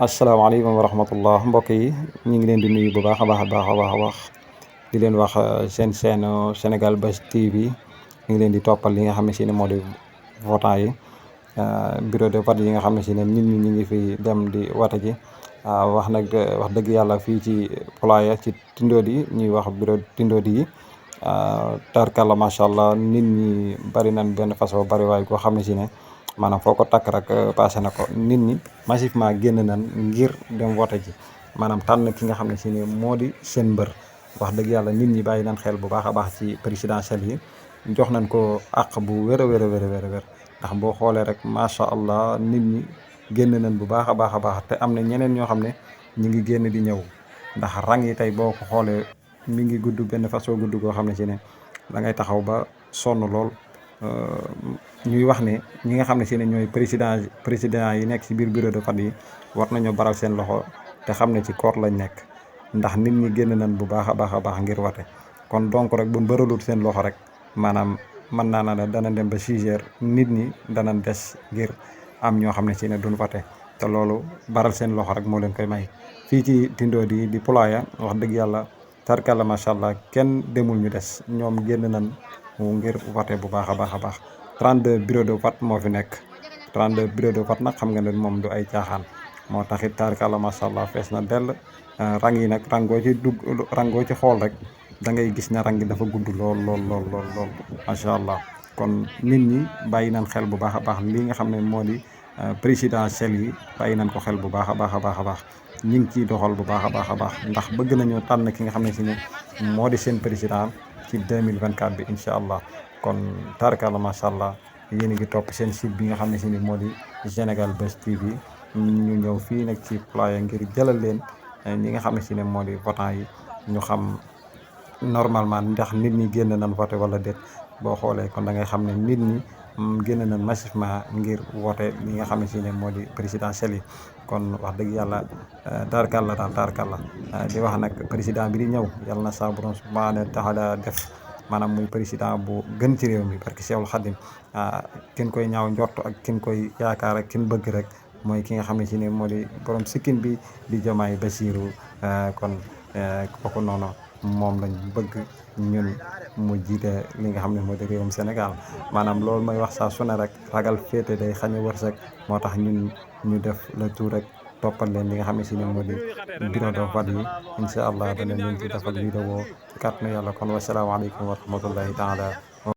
asalaamaaleykum wa rahmatullah mbokk yi ñu ngi leen di nuyu bu baax a baax a baax a baax a baax di leen wax seen chaîne Sénégal Buzz TV ñu ngi leen di toppal li nga xam ne si ne moo di votant yi bureau de vote yi nga xam ne si ne nit ñi ñu ngi fi dem di wate ji wax dëgg yàlla fii ci Poulaya ci Tindodi ñuy wax bureau Tindodi yi tarkalla macha allah nit ñi bari nañ benn façon bari waay koo xam ne si ne maanaam foo ko takk rek passé na ko nit ñi massivement génn nañ ngir dem vote ji maanaam tànn ki nga xam ne si ne moo di seen mbër wax dëgg yàlla nit ñi bàyyi nañ xel bu baax a baax ci présidentielle yi jox nañ ko àq bu wér a wér a wér a wér ndax boo xoolee rek macha allah nit ñi génn nañ bu baax a baax a baax te am na ñeneen ñoo xam ne ñi ngi génn di ñëw ndax rang yi tey boo ko xoolee mi ngi gudd benn façon gudd goo xam ne si ne da ngay taxaw ba sonn lool. ñuy wax ne ñi nga xam ne si ne ñooy président yi nekk ci biir bureau de vote yi war nañoo baral seen loxo te xam ne ci koor lañ nekk ndax nit ñi génn nañ bu baax a baax a baax ngir wate kon donc rek buñ baralut seen loxo rek maanaam mën naa na dana dem ba 6 heures nit ñi danañ des ngir am ñoo xam ne si ne duñ wate te loolu baral seen loxo rek moo leen koy may fii ci Tindodi di Poulaya wax dëgg yàlla tarkalla macha allah kenn demul ñu des ñoom génn nañ ngir vote bu baax a baax a baax 32 bureau de vote moo fi nekk 32 bureau de vote nag xam nga ne moom du ay caaxaan moo taxit tarkalla macha allah fees na dell rang yi nag rangoo ci xool rek da ngay gis ne rang yi dafa gudd lool macha allah kon nit ñi bàyyi nañ xel bu baax a baax lii nga xam ne moo di présidentielle yi bàyyi nañ ko xel bu baax a baax a baax a baax ñu ngi ciy doxal bu baax a baax a baax ndax bëgg nañoo tànn ki nga xam ne si ne moo di seen président ci 2024 bi incha allah kon tarkalla macha allah yéen a ngi topp seen site bi nga xam ne si ni moo di Sénégal Buzz TV ñu ñëw fii nag ci Poulaya ngir jëlal leen ñi nga xam ne si ne moo di votant yi ñu xam normalement ndax nit ñi génn nañ voté wala déet boo xoolee kon da ngay xam ne nit ñi génn nañ massivement ngir voté li nga xam ne si ne moo di présidentielle yi kon wax dëgg yàlla tarkalla daal tarkalla di wax nag président bi di ñëw yàlla na sa borom subhanahu wa taala def maanaam muy président bu gën ci réew mi parce que Seexul Xadim kin koy ñaaw njort ak kin koy yaakaar ak kin bëgg rek mooy ki nga xam ne si ne moo di borom sikkin bi di Diomaye Bassirou kon kooku noonu moom lañ bëgg ñun mu jiite li nga xam ne moo di réewum Sénégal maanaam loolu mooy wax saa su ne rek ragal féete day xañ a wërsëg moo tax ñun ñu def le tout rek toppal leen li nga xam ne si ne moo di bureau de vote yi incha allah dana leen ci defal vidéo kàttanu yàlla kon wasalaamaaleykum wa rahmatullahi taala